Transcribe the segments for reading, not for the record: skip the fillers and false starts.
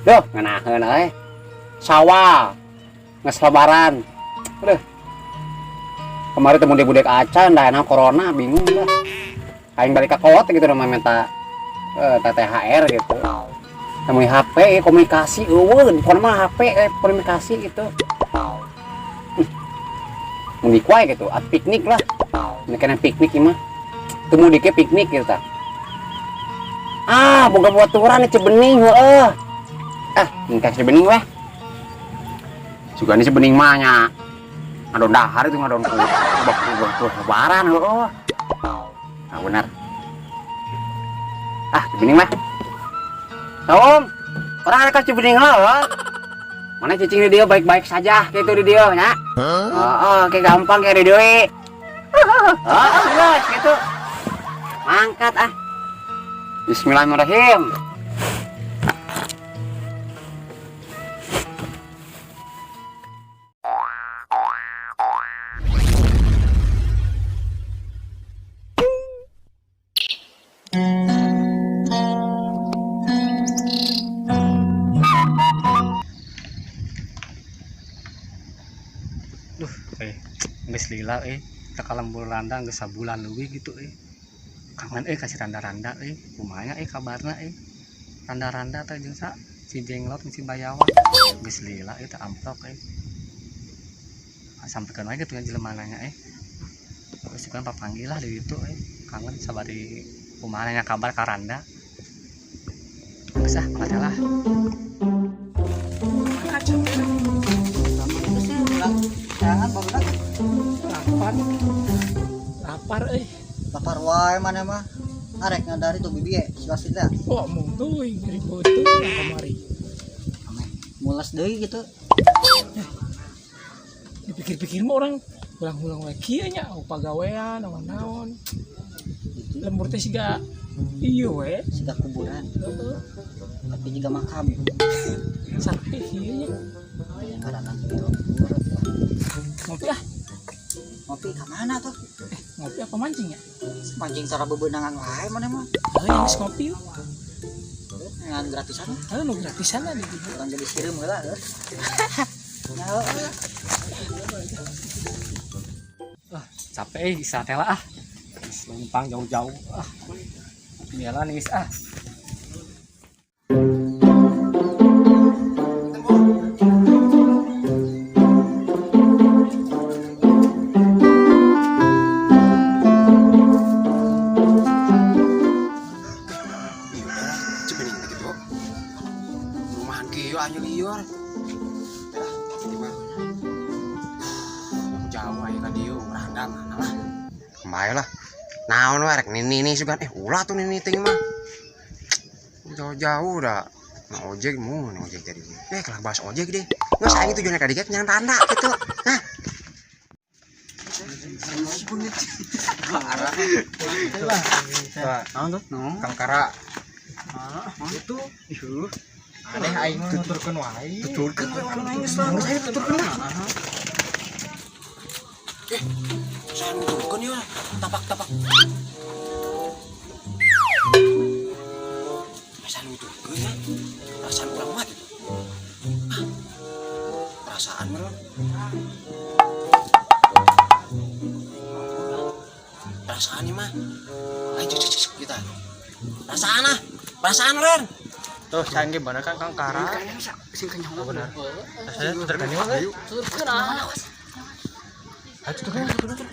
Duh, ngeunaheun euy. Sawah geus lebaran. Aduh. Kemarin teu mudik-mudik acan, da enak corona bingung lah. Aing balik ka kolot gitu mah minta THR gitu. Temui HP komunikasi eueuh, pokona mah HP komunikasi gitu. Mudik wae gitu, at piknik lah. Ini kena piknik ieu mah. Teu mudiknya piknik gitu tah. Ah, boga baturan Cibening heueuh. Ah, engke Cibening weh. Sugani Cibening mah nya. Ngadon dahar itu ngadon ku bak lebaran heueuh. Nah, benar. Ah, Cibening mah. Om, orang ada ka Cibening lah. Mana cicing di dia baik-baik saja gitu di dia nya. Heeh, kayak gampang kayak di dia. Heeh, geus gitu. Mangkat ah. Bismillahirrahmanirrahim. Duh, geus lila teu ka lembur randa geus sabulan leuwih gitu Kangen ka si randa-randa kumaha kabarna Randa-randa teh jeung sa si Jenglot jeung si Bayawak geus lila teu amplok Sampikeun wae kitu jelema nanya Geus sugan papanggih lah di ditu Kangen sabari kumaha nanya kabar ka randa. Geus ah mangga lah. Lapar. Lapar euy. Lapar wae mana mah. Arek ngadari tuh bibi si wasit teh. Wah, mung teuing ribut teuing kamari. Mules deui gitu. Dipikir-pikir mah orang ulang-ulang wae kieu nya, oh, pagawean naon-naon. Lembur teh siga ieu we. Siga kuburan, Heeh. tapi juga makam. Sampai kieu nya. Karena lembur. Ngopi ah, Ngopi ka mana tuh? Ngopi apa mancing ya? Mancing cara bebenangan wae mana mah. Heuh, geus ngopi yuk. Ngan gratisan. Heuh, nu gratisan lah di dieu. Urang jadi sireum heula heuh. Nah, heuh. Capek istirahat lah ah. Geus leumpang jauh-jauh ah. Biarlah nih ah. Cibening teh gitu. Rumahan kieu aya lieur. Lah, di mah. Jauh aya ka dieu randa mana lah. Bae lah. Naon we rek nini sugan ulah tuh nini teh mah. Jauh-jauh dah. Nah, ojek mau nih ojek tadi. Kalau bahas ojek deh. Nggak sayang tujuannya ka dieu nyang randa gitu. Hah? Naon tuh? Kang Kara Itu aneh aing mah nuturkeun wae. Tuturkeun we urang aing geus lah. Geus aing tuturkeun lah. Saya nuturkeun ya. Tapak-tapak. Perasaan nuturkeun ya. Perasaan urang mah gitu. Ah. Perasaan mah. Perasaan ini mah. Ayo cek cek cek kita. Perasaan ah. Perasaan Ren. Tuh saing ge bener kan Kang Kara. Sing kenyang Bener. Saya tuturkeun wae. tuturkeun ah. Ayo tuturkeun tuturkeun.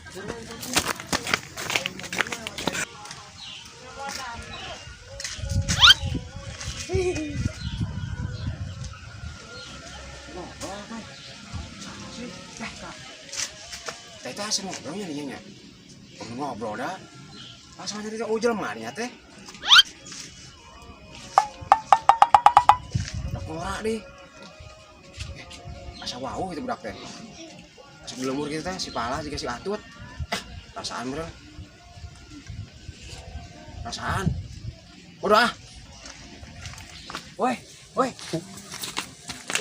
Teh teh asing ngobrolnya nih nya. Ngobrol dah. Pas mana teh ujel mah nya teh. Budak norak deh. Asa wau gitu budak teh. Asa gelemur gitu teh si pala juga si Atut. Perasaan bro. Perasaan. Udah ah. Woi, woi.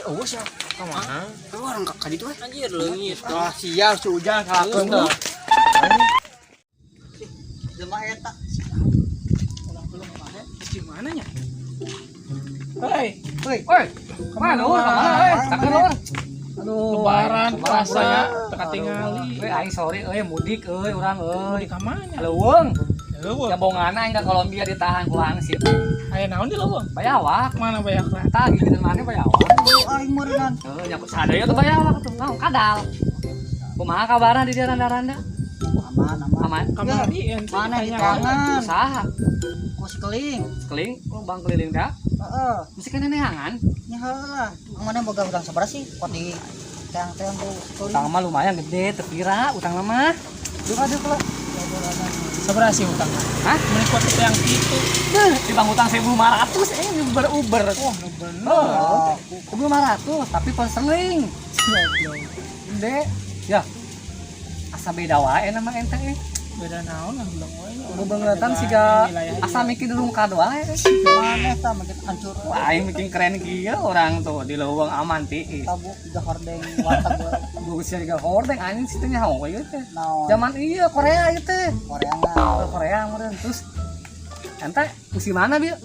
Eueuh sia. Ka mana? Keluar orang ka ditu we. Anjir leungit. Wah, sial si Ujang salahkeun tuh. Jelema eta. Di mana nya? Hei. Woi. Woi, kemana lur? Kemana euy? Sakeun lur. Aduh, Lebaran puasa ya, teu katingali. Euy aing sorry euy mudik euy urang euy. Mudik ka mana? Leuweung. Leuweung. Jabongana aing ka Kolombia ditahan ku hansip. Aya naon di leuweung? Bayawak. Mana bayawak? Tah gigireun maneh bayawak. Aing meureunnan. Heuh nya sadaya tuh bayawak tuh. Naon kadal. Kumaha kabarna di dieu randa-randa? Aman, aman. Aman. Kamari ente Mana di tanya. tangan? Usaha. Ku si keling. Keling, oh bang keliling teh. Heeh. Mesti kan neneangan. Nya heula. Mana boga utang sabaraha sih? Kok di teang-teang ku keling. Utang mah lumayan gede, teu pira utang mah. Duh aduh kalau. Sabaraha sih utang? Hah? Meni kuat teh yang kitu. Duh, di bang utang 1.500 uber-uber. Wah, nu bener. Oh, 1.500 tapi konseling. Gede. Ya. Asa beda wae nama ente eh. Beda naon lah bilang wae. Udah bangetan siga asa mikir dulungkad wae. Mana tah makin hancur. Wah, aing bikin keren kieu orang tuh di leuweung aman tiis. Tabuk tiga hordeng warteg gua. Bagus siga hordeng anjing situ nya hawa ieu teh. Naon? Zaman iya Korea ieu teh. Korea mah. Oh, Korea meureun terus ente musim mana bieu?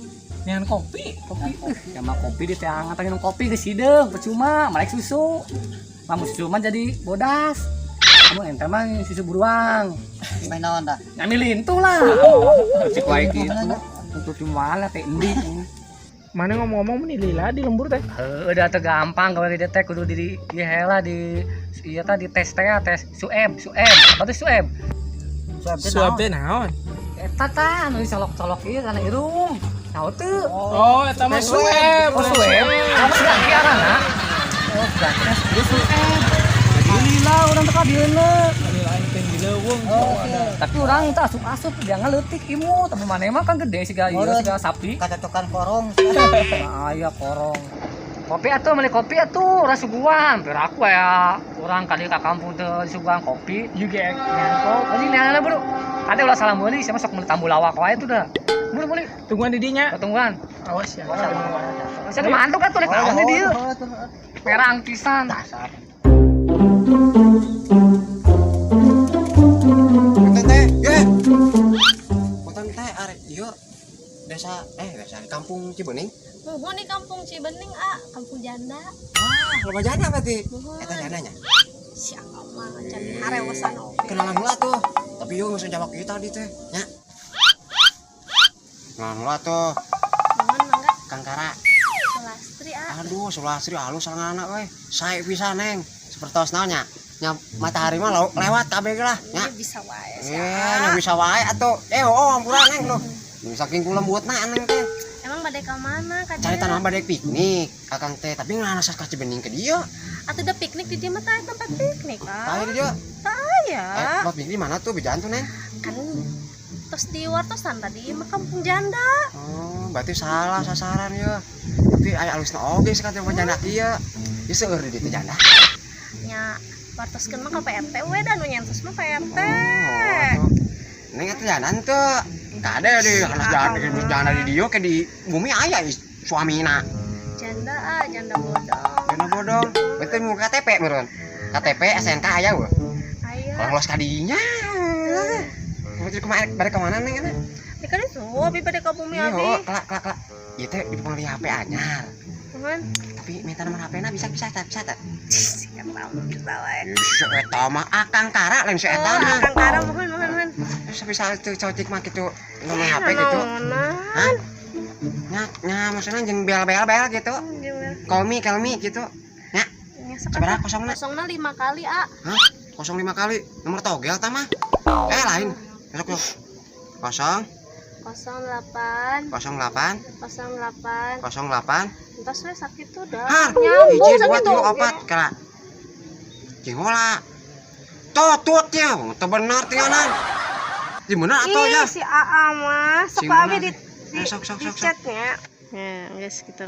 Nean kopi. Kopi. Ya mah kopi di teh hangat minum kopi geus hideung percuma merek susu. Lamun susu mah jadi bodas. Kamu ente mah susu beruang. Main naon tah? Nyami lintuh lah. Cek wae kitu. Untuk di mana teh endi? Mana ngomong-ngomong meni lila di lembur teh. Heuh, udah teu gampang gawe di teh kudu di ieu heula di ieu tah di tes teh tes sueb, sueb. Apa tuh sueb? Suap teh naon? Eta tah anu dicolok-colok ieu kana irung. Naon teu? Oh, eta mah sueb. Oh, sueb. Kamu sudah kiarana. Oh, berarti ieu sueb. Jadi lila urang teh ka dieuna. Lila aing teh di leuweung. Tapi urang teh asup-asup jangan leutik imut, tapi maneh mah kan gede siga ieu siga sapi. Kacocokan korong. Nah, aya korong. Kopi atuh meuli kopi atuh urang suguhan. Biar aku ya urang kali ka kampung teh disuguhan kopi. Juga nean kopi. Anjing neanana bro. Kade ulah salah meuli, sia mah sok meuli tambulawak wae tuh dah. Buru meuli. Tungguan di dinya. Tungguan. Awas ya. Sia mah mantuk atuh rek naon di dieu. Perang pisan. Teh, ye. Punten teh arek ieu desa desa di kampung Cibening. Muhun di kampung Cibening, ah, kampung janda. Wah, loba janda berarti. Muhun. Eta jandanya. Siapa mah can harewosan oge. Kenalan heula tuh. Tapi yeuh geus jawab kita tadi teh, nya. Kenalan heula tuh, Muhun mangga Kang Kara. Sulastri, ah. Aduh, Sulastri halus sanganan we. Sae pisan neng. Sapertos naon nya? Nya matahari mah lewat kabeh ge lah, nya. Ieu bisa wae sih. Nya bisa wae atuh. Oh, ampura neng loh. Saking ku lembutna neng teh. Emang bade ka mana ka Cari dieu? tanaman bade piknik, akang teh, tapi nggak ka Cibening ke dieu. Atuh da piknik di dieu mah tah tempat piknik, ah. Tah di dieu. Tah aya. Tempat piknik di mana tuh bejaan tuh neng? Kan tos di wartosan tadi mah kampung janda. Oh, berarti salah sasaran ya. Tapi aya alusna oge sih kan janda kieu. Ieu seueur di dieu teh janda. Nya wartoskeun mah ka PRT we da nu nyentos mah PRT. Oh, atuh. Neng eta janda teu. Kade di anak janda, janda di dieu ke di bumi aya suamina. Janda ah, janda bodong. Janda bodong. Berarti mau KTP meureun. KTP SNK aya we. Aya. Kalau los kadinya. Berarti kumaha bade ka mana neng eta? Di kan itu abi bade ka bumi Iya, abi. oh, kelak kelak kelak. Ieu teh dipengaruhi HP anyar. Cuman Tapi minta nomor HP-na bisa bisa bisa bisa teh. siapa bisa wae. Si eta mah akang Kara lain si eta Oh, mah. Akang Kara muhun muhun muhun. Bisa bisa itu cocik mah gitu nomor HP gitu. Hah? Nya nya maksudnya jeung bel bel bel gitu. Call me gitu. Nya, sabaraha kosongna? Kosongna 5 kali, ah. Hah? Kosong 5 kali. Nomor togel tah mah. Lain. Besok yuk. 0 08 08 08 08 entos we sakitu dah. Har, Nyambung hiji dua sakitu. tilu opat kala. Jeung heula. Totut ya, teu bener tinggalan. Di mana atuh ya? Ih, si AA mah sok Si abi mana? di Sok, sok, di sok, sok. chatnya. Ya, geus gitu.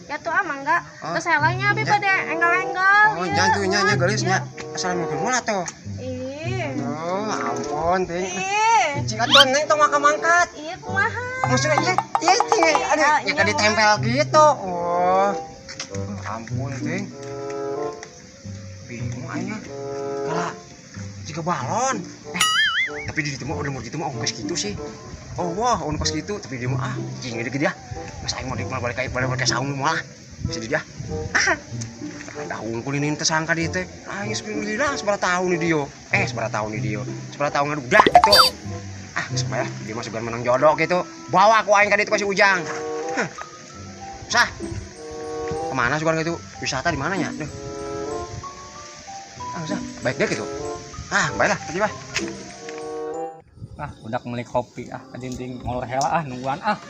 Ya tuh ah mangga. Oh. Terus helanya abi Ya. pada enggal-enggal. Oh, ya, jangan tuh nya nya muhun. geulis nya. Assalamualaikum heula tuh. Ih. Oh, ampun ting. Ih. Cing atuh neng tong maka mangkat. Iya kumaha? Maksudnya ieu ieu ting aduh Ah, nya iya, ditempel gitu. Oh. Ampun ting. Bingung aing Kala jiga balon. Tapi di ditu mah udah mau gitu mah ongkos gitu sih. Oh wah, ongkos gitu tapi di mah ah cing gede-gede ah. Geus aing mau balik ka balik ka saung moal. Bisa di dia. Ah. Dah unggul ini teh sangka di teh. Ah geus lila sabaraha tahun di dia. Sabaraha tahun di dia. Sabaraha tahun ngadudak gitu. Ah, geus bae lah, dia mah sugan menang jodoh gitu. Bawa aku aing ka ditu ka si Ujang. Hah. Sah. Kemana sugan gitu? Wisata di mana nya? Duh. Ah, usah. Baik deh gitu. Ah, baiklah, pergi bah. Ah, udah beli kopi ah, kadinding ngolor hela ah nungguan ah.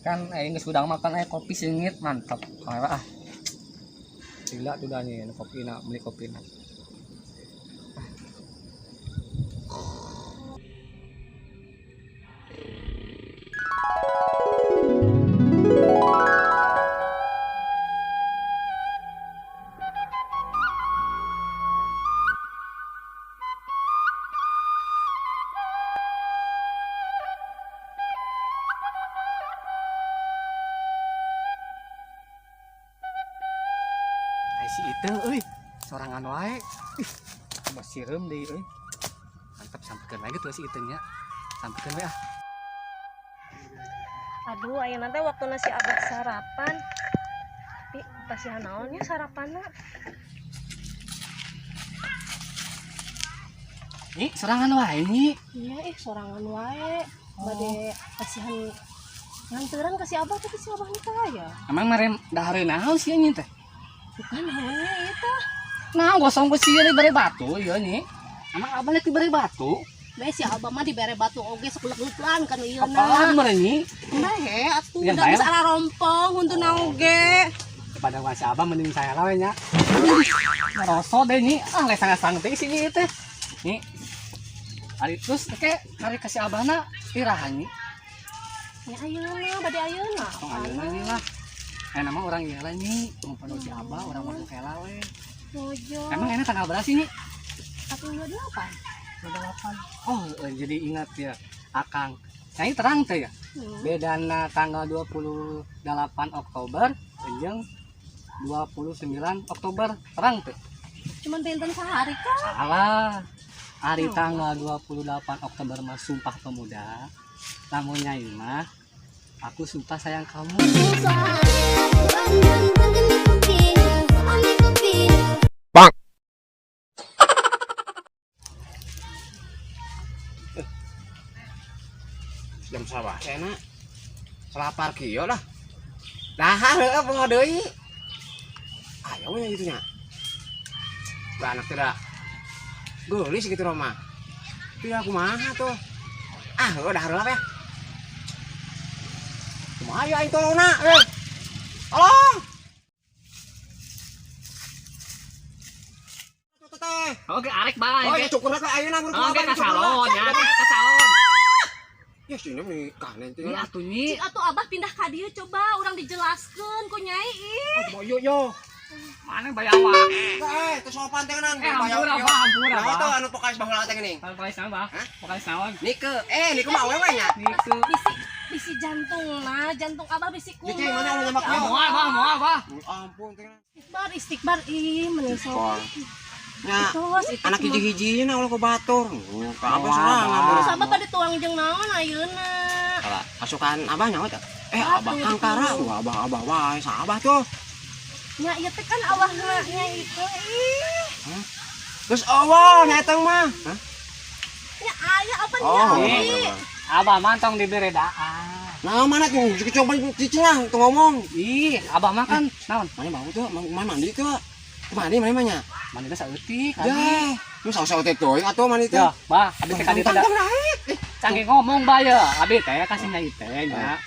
Kan aing geus hudang makan aya kopi singit mantap. Hela ah. Gila tuh dah nih kopi na, beli kopi na. Si itu euy sorangan wae. Ih, coba sireum deui euy. Mantap sampikeun lagi tuh si itu nya. Sampikeun we ah. Aduh, ayeuna teh waktuna si Abah sarapan. Tapi pasihan naon nya sarapanna? Nyi, sorangan wae nyi. Iya, sorangan wae. Bade pasihan nganteran ka si Abah tapi si Abah teh aya. Emang mare dahareun naon sih nyi teh? Bukan naonnya ieu teh. Nah, gosong ku sieun dibere batu ieu nyi. Emang Abah nek dibere batu? Bae si Abah mah dibere batu oge sakulek-kulekan kan ieu na. Apaan mere nyi? Bae atuh Ya, da bae geus ararompong huntuna oge. Pada wasi Abah mending saya lah we nya. Ngerosot deh nyi. Ah, lesang-lesang teh si nyi teh. Nyi. Ari terus ke kari ka si Abahna iraha nyi. Nya ayeuna bade ayeuna. Oh, ayeuna nyi lah. Nama orang ieu lah nyi, ngumpul si Abah orang mau kela we. Mojo. Emang enak tanggal berapa sih nyi? 128. 28. Oh, jadi ingat ya, Akang. Saya terang teh ya. Bedana tanggal 28 Oktober jeung 29 Oktober terang teh. Cuman benten sehari kan? Salah. Hari tanggal 28 Oktober mah Sumpah Pemuda. Lamun nyai mah aku sumpah sayang kamu. Bang. Jam sawah enak. Selapar kieu lah. Dahar heueuh poho deui. Ayo we kitu nya. Lah anak teh da geulis kitu mah. Tapi aku kumaha tuh. Ah, heueuh dahar heula ya. Kumaha ya aing tolongna, eh. Tolong. Teh. Oke, arek bae. Oh, ya cukur lah ayeuna mun Oke, ka salon ya, ka salon. Ya sini nih kanen teh. Ini atuh nyi. Cik atuh Abah pindah ka dieu coba urang dijelaskeun ku nyai ih. Oh, yo yo. Mana bayar awak? Teh sopan teh kan. Hampura, Bah, hampura, Nah, Bah. itu anu vokalis baheula teh geuning. Vokalis naon, Bah? Hah? Vokalis naon? Nike. Nike mah awewe nya. Nike. Bisi jantung nah, jantung Abah bisi kumaha. Nike mana anu nyemak Ah, moal, Bah, moal, Bah. Ampun teh. Istighbar, istighbar ih meni sok. Nya, Itu, anak hiji-hiji na ulah ku batur. Ka abah Moal, sorangan. Bah. Terus Abah tadi tuang jeung naon ayeuna? Salah, pasukan abah nyawa teh. Abah kangkara, wah abah abah wae, saabah tuh. Nya ieu teh kan awahna nya itu ih. Terus awal nya eta mah. Hah? Nya aya apa nya? Oh, Abi? Abah mah tong dibere daan. Nah, mana tuh? Coba cicing lah, tuh ngomong. Ih, abah mah kan naon? Mana bau tuh? Mana mandi tuh? Mandi mana mah nya? Mandi teh saeutik. Ya, lu saus-saus teh teuing atuh mandi teh. Ya, bah, abi teh ka ditu da. Canggih ngomong bah ya, abi teh kasih nyai teh nya.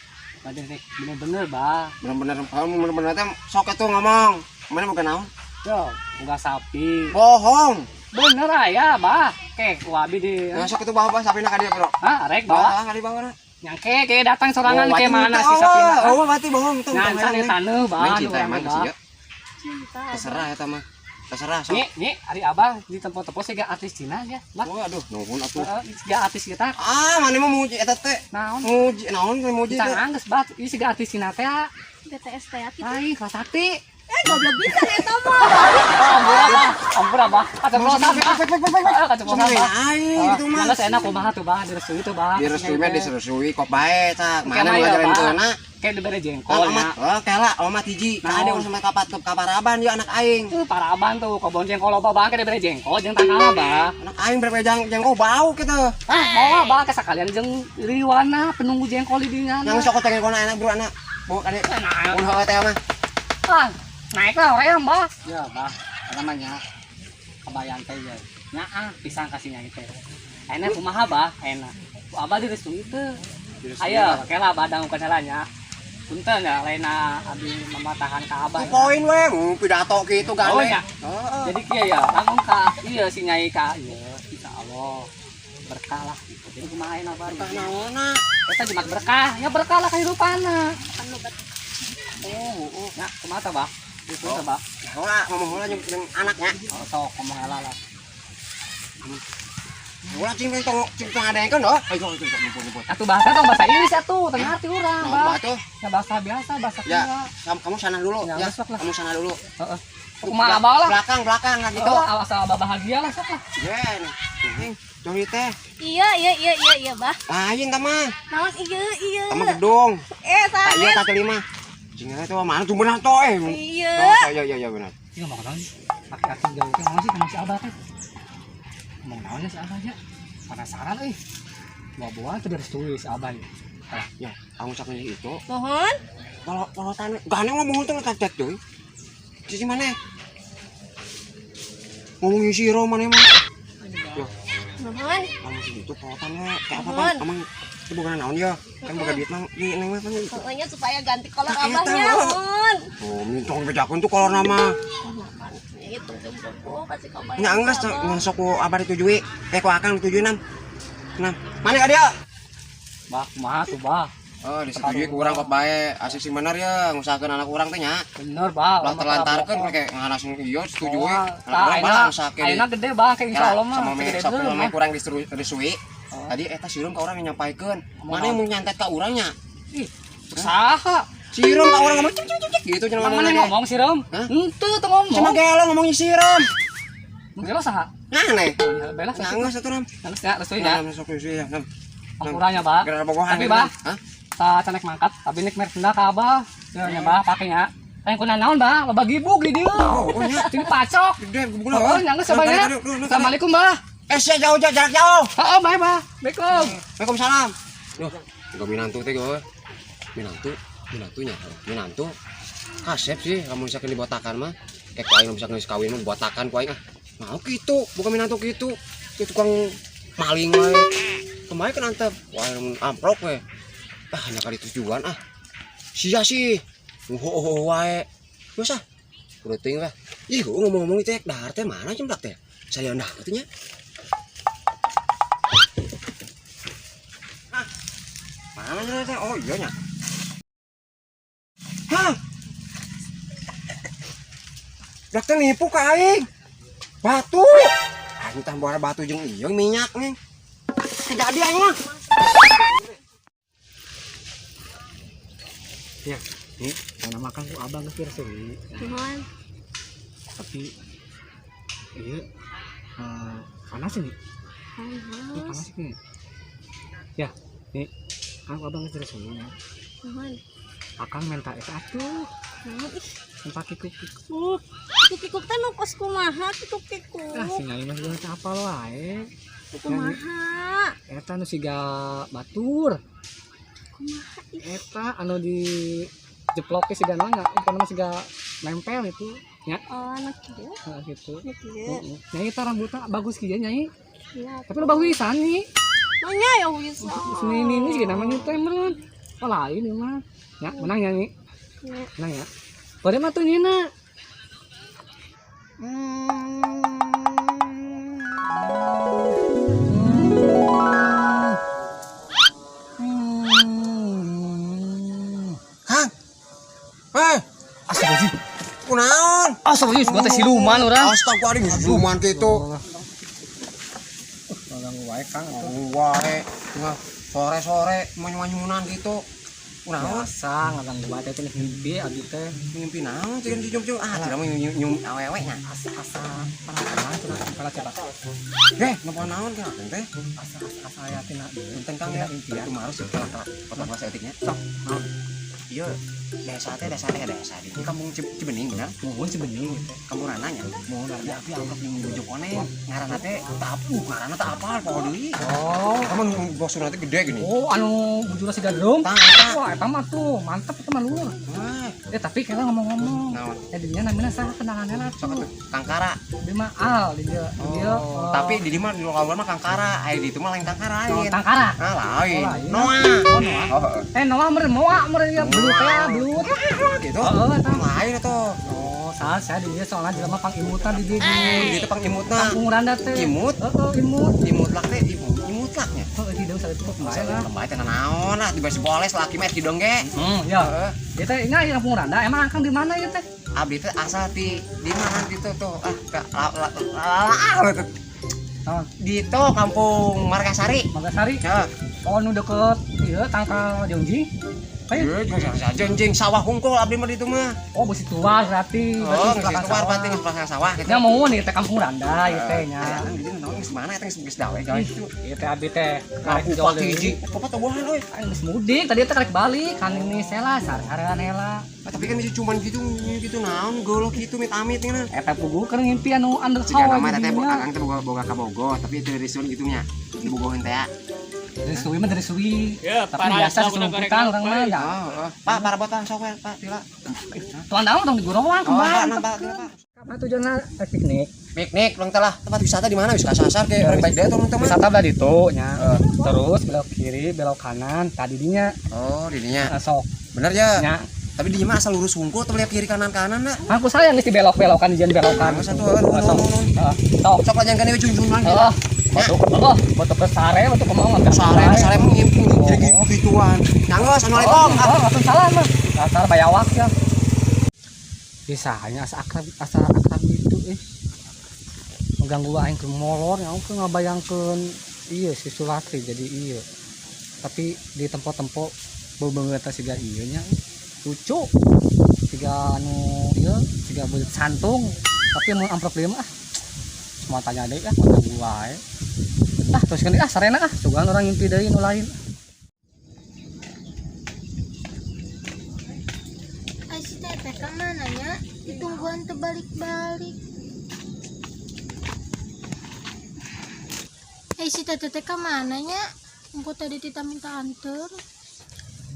Bade teh bener-bener bah. Bener-bener, bener-bener teh sok atuh ngomong. Mana bukan naon? Yo, boga sapi. Bohong. Bener aya bah. Kek, ku abi di. Nah, sok atuh bawa sapina ka dieu, Bro. Hah, rek bawa. Bawa ka dieu bawa. Nyangke ke datang sorangan ke mana si sapina. Oh, berarti bohong tuh. Ngancan di taneuh bah. Main cinta emang sih ya. Cinta. Terserah eta mah. Terserah sok. Nih, nih, ari abah di tempo-tempo siga artis Cina ya. Bah. Waduh, nuhun atuh. Siga artis kita. Ah, mana mah muji eta teh. Naon? Muji naon teh muji teh. Cangang geus bah, ieu siga artis Cina teh. BTS teh kitu. Lain kelas sakti. Eh, goblok bisa eta mah. Ampura bah, ampura bah. Keceplosan bah. Keceplosan bah. Aing gitu mah. Geus enak kumaha tuh bah, direstui tuh bah. Direstui mah direstui kok bae cak. Kayak Mana mah ya, ngajarin Bah. keuna? Kayak dibere jengkol Oh, ya. amat. Oh, kela omat hiji. Naon? Kade ulah sampai kapat ke kaparaban ya anak aing. Itu paraban tuh, kebon jengkol loba bah, kayak dibere jengkol jeung tangkal bah. Anak aing berapa jang jengkol bau gitu. Ah, mau bah ke sekalian jeung riwana penunggu jengkol di dinya. Yang sok tengeng kona enak bro anak. Bawa kade. Nah, Mun heueuh teh mah. ah, naik lah orang bah. Ya bah, namanya kebayang teh ya. Nya ah, pisang kasihnya itu. Enak kumaha bah, enak. Ku abah direstui teu. Ayo, oke lah badang bukan salahnya. Punten ya, lainna abi mematahan ka abah. Ku poin we, pidato kitu gane. Oh, ya. Heeh. Jadi kieu ya, langsung ka iya si nyai ka iya, insyaallah berkah lah gitu. Jadi kumaha enak bah. Berkah naonna? Eta jumat berkah, ya berkah lah kehidupanna. Kan lobat. Oh, ya kumaha tah bah? Itu tah bah. Heula ngomong heula jeung anaknya. Oh, sok ngomong heula lah. Heula cing tong cing tong ngadengkeun oh. Ayo ayo ayo nyebut nyebut. Atuh bahasa tong bahasa Inggris atuh, teu ngarti urang, Naon Bah. bah tuh? Ya bahasa biasa, bahasa Ya, Sunda. kamu sana dulu Ya, ya. sok lah. Kamu sana dulu. Heeh. Kumaha abah lah. Belakang belakang lah gitu. Oh, asal abah bahagia lah sok lah. Yen. Neng, curi teh. Iya, iya, iya, iya, iya, bah. Lain tah mah. Naon iya, iya. Tah mah gedung. Eh, Tak iya sanes. tak terima. Cing teh mana tuh benar toh eh. Iya. Oh, iya iya iya benar. Iya mau naon sih? Pakai aki jauh teh naon sih ngomong si abah teh? Ngomong naon si abah nya? Penasaran euy. Bawa-bawa teu direstui si abah ya. Ya, kamu sakit itu. Mohon. Kalau polotan gane ngomong untung tak tek deui. Cici mana? Ngomongin si Ro mana mah? Ya, Mohon. kamu si itu polotannya kayak apa Mohon. Bang? Emang itu bukan naon ya? Kan bukan duit mang di neng mah kan itu. Pokoknya supaya ganti kolor Nah, eta, abahnya, oh. mohon. Oh, mintong bejakeun tuh kolor nama. Itu bobo kasih kabar. Nya enggeus sok ku abah ditujui. Eh ku akang ditujui nam. Nam. Mana ka dia? Bah, kumaha tuh, bah? Oh, disetujui ku urang kok bae. Asik sing bener ya, ngusahakeun anak urang teh nya. Bener, bah. Ulah terlantarkeun kayak langsung iya setujui. Oh, Anak urang malah ngusahakeun. Ayeuna gede, bah, kayak insyaallah mah. Sama me Gede sama dulu, me mah. kurang diserui. Tadi eta sirum ka urang yang nyampaikeun. Mana yang mau nyantet ka urangnya? Ih, saha? Sirum ka urang ngomong cik cik cik gitu cenah Mana ngomongna. ngomong sih, Rom? Hah? Henteu teu ngomong. Cuma gelo ngomongnya sirum. Gelo saha? Aneh. Bela Nah, geus atuh Ram. Geus nya, restuin ya. Nah, sok restuin ya. Nam. Ampuranya, Bah. Gara bogohan. Tapi, Bah, Hah? sa canek mangkat, tapi nek merek senda ka Abah. Ya nya, Bah, pake nya. Kayak kuna naon, Bah? Loba gibug di dieu. Oh, nya. Ini pacok. Gede gubugna. Oh, nya geus sabaya. Assalamualaikum, Bah. Eh, sia jauh jauh jarak jauh. Heeh, bye, Bah. Assalamualaikum. Waalaikumsalam. Duh, enggak minantu teh gue. Minantu, minantunya, minantu. Kasep sih, kamu misalkan dibotakan mah. Kayak ku aing misalkan geus kawin mah dibotakan ku aing ah. Mau gitu, bukan minantu gitu. Itu tukang maling wae. Kemarin kan antep, wah mun amplop we. Ah, hanya kali tujuan ah. Sia sih. Ngoho wae. Geus ah. Udah teuing lah. Ih, ngomong-ngomong itu dahar teh mana jemblak teh? Saya dahar teh nya. Mana nya teh? Oh iya nya. Hah? Blak teh nipu ka aing. Batu. Aing tambah batu jeung ieu minyak nih. Jadi aing mah. Ya, nih, karena makan ku abang geus direstui. Mohon. Tapi iya panas ini. Ini Panas. panas ini. Ya, nih, kan ku abang geus direstui nya. Mohon. Akang minta eta atuh. Naon ih, Minta kikuk-kikuk. kikuk-kikuk teh nu kos kumaha kikuk-kikuk. Ah, si nyai mah juga teu apal wae. Kumaha? Eta nu siga batur. Kumaha ih. Eta anu di jeploknya siga naon nya, pokona mah siga nempel itu nya. Oh, nu kieu. Heeh, gitu. Nu kieu. Heeh. Nyai eta rambutna bagus kieu nyai. Iya. Tapi lo bagus pisan nih. Manya ya wis. Sini ini ini juga namanya teh meureun. Oh lain ieu mah. Ya, menang ya nih. Ya. Menang ya. Bade mah tuh nyina. Kang. Hei, Astagfirullahaladzim. kunaon? Astagfirullahaladzim, gua teh siluman urang. Astagfirullahaladzim, siluman kitu. Orang wae Kang. Wae, nggak sore-sore manyunan gitu. Kunaon? Biasa ngaganggu bae teh mimpi abdi teh. Mimpi naon cing cium-cium ah tidak mau nyium awewe nya. Asa-asa pernah cenah coba. Eh, napa naon ka teh? Asa-asa aya tina Punten Kang ya. Impian. Kumaha sih kalah potong bahasa etiknya. Sok. Naon? Ieu desa teh desa di kampung Cibening bener? Muhun Cibening teh. Kampung Rananya. Muhun Ada api amplop yang bujuk oneng. Ngaranna teh tak ngaranna teh apal poho deui. Oh, kamu bosna teh gede gini. Oh, anu bujurna si Gadrung. Tah. Wah, eta mah tuh mantep eta mah luar. Eh, tapi kayaknya ngomong-ngomong. Naon? Eh, dinya namanya saha kenalannya lah Sok atuh, Kangkara. Dia mah Al di dieu. Di dieu. Tapi di dieu mah di lokal mah Kangkara, aya di ditu mah lain Kangkara Oh, lain. Tangkara. Ah, lain. Oh, lain. Noah. Oh, Noah. Oh, heeh. Eh, Noah meureun moa meureun ya belut teh, belut. Gitu. Heeh, eta. Lain atuh. Oh, salah saya di dieu soalnya jelema pangimutan di dieu. Di dieu teh pangimutna. Kampung Randa teh. Imut? Heeh, imut. Imutlak teh imutlaknya. Heeh, hideung saeutik Masa bae lah. lembah teh naon lah dibasi boles laki mah hideung ge. Ya. Ieu teh nya kampung Randa emang akang di mana ieu teh? Abdi teh asal di mana gitu tuh. Ah, la tuh. Di tuh kampung Margasari. Margasari. Ya. Oh, nu deket ieu tangkal Jongjing. Ayo, Jongjing sawah hungkul abdi mah di ditu mah. Oh, beusi tua berarti. Oh, beusi tua berarti geus belakang sawah gitu. Nya mau nih teh kampung Randa ieu teh nya. Aya di dieu naon geus mana eta geus dawe gawe kitu. Ieu teh abdi teh karek jol hiji. Kupat tobohan euy. Aing geus mudik tadi teh karek balik kan ini sela sare-sarean heula. Tapi kan bisa cuman gitu gitu naon geuleuh kitu mit-amit nya. Eta puguh keur ngimpi anu under sawah. Siga nama teh akang teh boga ka Bogor tapi teu risun kitu nya. Dibogoheun teh ya. Dari suwi mah dari suwi. Ya, tapi biasa serumputan orang mah ya. Oh, Pak, parabotan sok we, Pak, tila. Tuan daun tong digorowang kembang. Pak, tila, Pak. Kapan tujuanna piknik? Piknik, urang teh lah. Tempat wisata di mana? Wisata sasar ke urang baik deui tong teman. Wisata belah ditu nya. Terus belok kiri, belok kanan, tadi dinya. Oh, di dinya. Sok. Bener ya? Nya. Tapi di mah asal lurus hungkul atau lihat kiri kanan-kanan lah. Aku sayang geus dibelok-belokan di belokan. Satu, sok. Sok lajangan we cunjungan. Heeh. Batu ke sare, batu ke mau sare, sare mah ngimping jadi gituan. Nyangos, assalamualaikum. Oh, waalaikumsalam mah. Dasar bayawak ya. Bisanya asa akrab gitu eh. Mengganggu aing ke molor, nya ke ngabayangkeun ieu si Sulastri jadi ieu. Tapi di tempo-tempo beubeungeut teh siga ieu nya. Lucu. Siga anu ieu, siga beut santung. Tapi mun amplop deui mah semua tanya deui ah, mengganggu wae. Ah, terus kan ah sarena ah, sugan orang ngimpi deui nu lain. Ai si teteh ka mana nya? Ditungguan teu balik-balik. Ai si teteh teh ka mana nya? Engko tadi tita minta anter.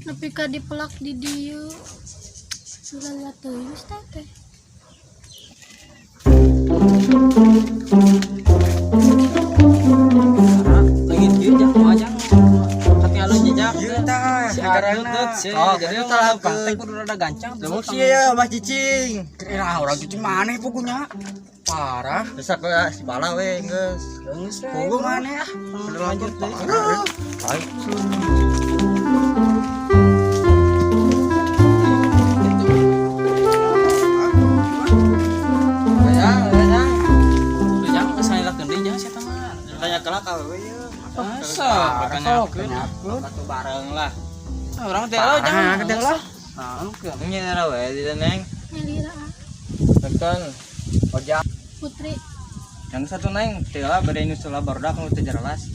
Nepi ka dipelak di dieu. Lala teuing si teteh. Ya, Mas Cicing. Kira orang cicing maneh pugunya. Parah. Bisa ke si bala we geus. Geus. Pugu maneh ah. Udah lanjut deui. Tanya kelak awewe ieu. Asa, tanyakeun. Batu bareng lah. Orang teh lo jangan teh lah. Nah, nyelira we di neng. Nyelira. Betul. Ojak. Putri. Yang satu neng, teh lah bade nyusul barudak nu teu jelas.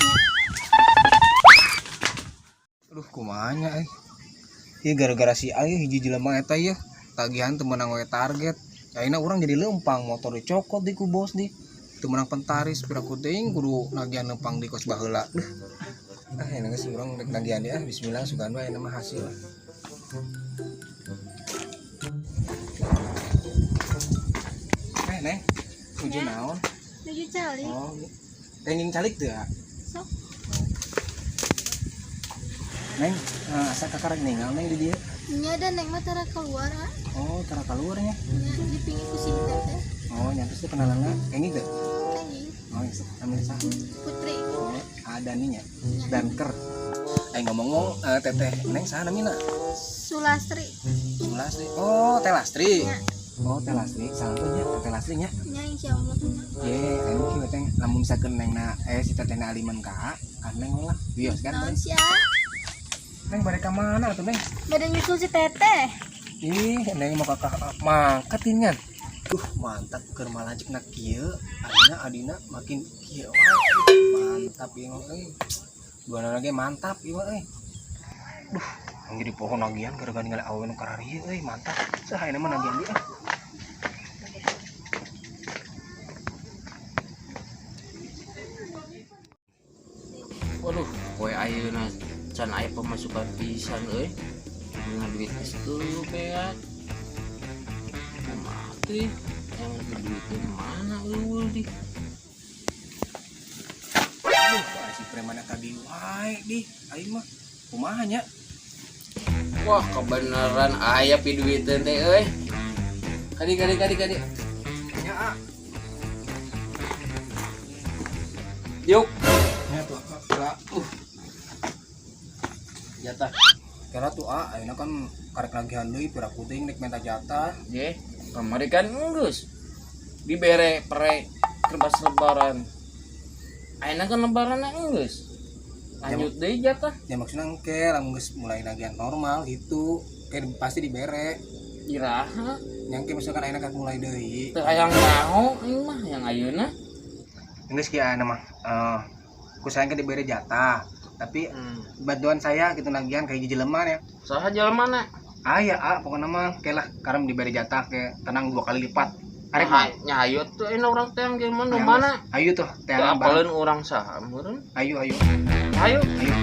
Aduh, kumaha nya euy. Ieu gara-gara si Ayu hiji jelema eta ieu tagihan teu meunang we target. Ayeuna urang jadi leumpang, motor dicokot di ku bos di. Teu meunang pentaris piraku teuing kudu nagihan leumpang di kos baheula. Duh. Ah, ini geus urang rek nagihan deui ah, bismillah sugan we ayeuna mah hasil. Eh, Neng, nuju naon? Nuju calik. Oh, kenging calik teu? Sok. Neng, asa kakak rek ninggal Neng di dieu. Nya da Neng mah tara keluar ah. Oh, tara keluar nya. Nya dipingin ku si teteh. Oh, nyantus teh kenalanna kenging teu? Kenging. Oh, namanya saha? Putri. Oh, ada nih nya. Danker. Ngomong-ngomong teteh Neng saha namina? Sulastri. Sulastri. Oh, Teh Lastri. Nya. Oh, Teh Lastri. Salah tuh nya, Teh Lastri nya. Nya insyaallah. Ye, anu kieu teh lamun misalkeun Neng na si teteh na aliman ka, kan Neng lah. Bios kan. Naon sia? Neng bade ka mana atuh, Neng? Bade nyusul si Teteh. Ih, Neng mau kakak mangkat ini. Mantap keur malajekna kieu, ayeuna adina makin kieu wae. Mantap ieu mah euy. Duana ge mantap ieu mah euy. Duh, yang jadi pohon nagihan gara-gara ningali awewe nu kararieu euy, mantap. Saha ayeuna mah nagihan deui ah. Waduh, poe ayeuna can aya pemasukan pisan euy. Dengan duit geus teu beak. Kumaha teh? Yang duit teh mana eueuh di? Duh, si preman tadi wae di, aing mah kumaha nya? Wah, kebenaran aya pi duiteun teh euy. Kadi kadi kadi kadi. Nya ah. Yuk. Nya tuh kela. Jatah. Kela tuh ah, ayeuna kan karek nagihan deui pira kuting rek minta jatah. Nggih, kamari kan geus dibere pere kerbas lebaran. Ayeuna kan lebaran geus. Lanjut deui jatah. Ya maksudnya engke lamun geus mulai nagihan normal gitu, kayak pasti dibere. Iraha Nyangke misalkan ayeuna kan mulai deui. teu hayang nyaho aing mah yang ayeuna. Geus kieu ayeuna mah. Ku saya kan dibere jatah, tapi bantuan saya gitu nagihan kayak jelema ya. Saha jelema na? Aya ah, pokoknya mah kayak lah, karena dibere jatah kayak tenang 2 kali lipat. Arek mah. Nya hayu tuh ayeuna urang teh yang jelema nu mana? Ayo tuh, teh Teu apaleun urang saha meureun? Ayo ayo. Ayo. Ayo.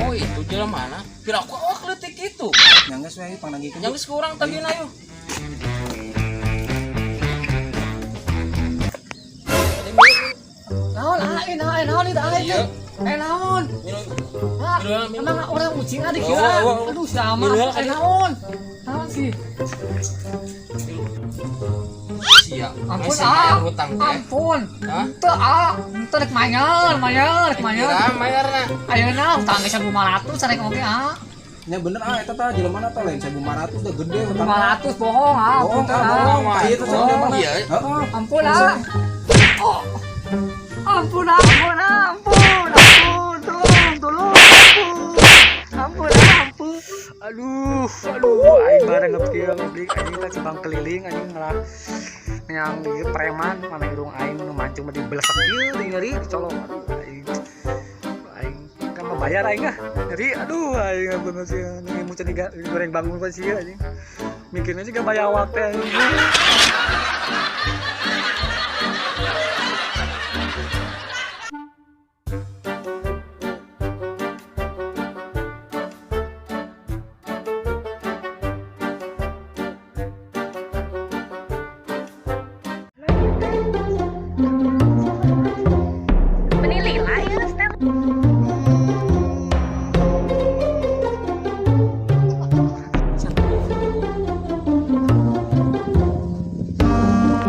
Oh itu jelema mana? Kira aku awak leutik itu. Yang geus we pangnagihkeun. Yang geus kurang tadi ayo. Naon ah, naon naon itu ah itu. Naon. Ah, emang orang ucing ada kira. Aduh, sama. Naon. Naon sih? Sia. Ampun ah. Hutang teh. Ampun. Hah? Teu ah, teu rek mayar, mayar, rek mayar. Kira mayarna. Ayeuna hutang geus 1500 sareng oge ah. Nya bener ah eta tah jelema tah lain 1500 udah gede hutang. 500 bohong ah. Bohong ah, bohong. Tah ieu tuh jelema. Iya. Heeh. Ampun ah. Oh. Ampun ah, ampun ah, ampun, ampun, tolong, tolong, ampun, ampun, ampun. Aduh, aduh, aing bareng ngepieu ngeblik anjing teh cibang keliling anjing ngalah yang ieu preman mana irung aing nu mancung mah dibelesek ieu deui nyeri dicolong. Aduh, aing aing kan mah bayar aing ah. Nyeri, aduh aing bener sih ini mun can digoreng bangun pa sih anjing. Mikirnya juga bayar awak teh anjing.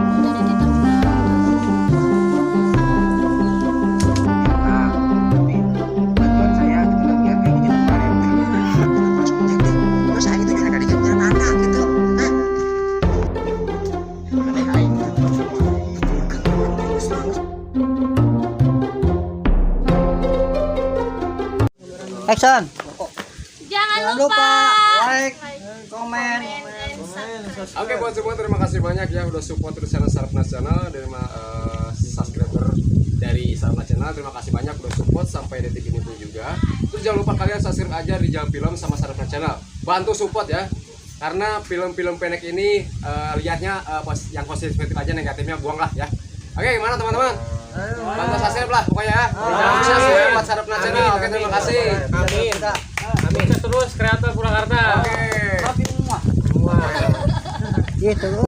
Tadi Tita minta anter. Tapi bantuan saya gitu nagihan kayak jelema ya. Terus aing teh gara-gara jalan gitu. Hah? Aneh aing. Action. Jangan Jangan lupa lupa like, komen, and subscribe. Oke buat semua terima kasih banyak ya udah support terus channel Sarapna Channel dari subscriber dari Sarapna Channel, terima kasih banyak udah support sampai detik ini pun juga. Terus jangan lupa kalian subscribe aja Rijal Film sama Sarapna Channel. Bantu support ya. Karena film-film pendek ini lihatnya yang positif aja, negatifnya buanglah ya. Oke, gimana teman-teman? Bantu subscribe lah pokoknya ya. Sukses ya buat Sarapna Channel. Oke, terima kasih. Amin. Amin. Terus kreator Purwakarta. Oke. Gitu.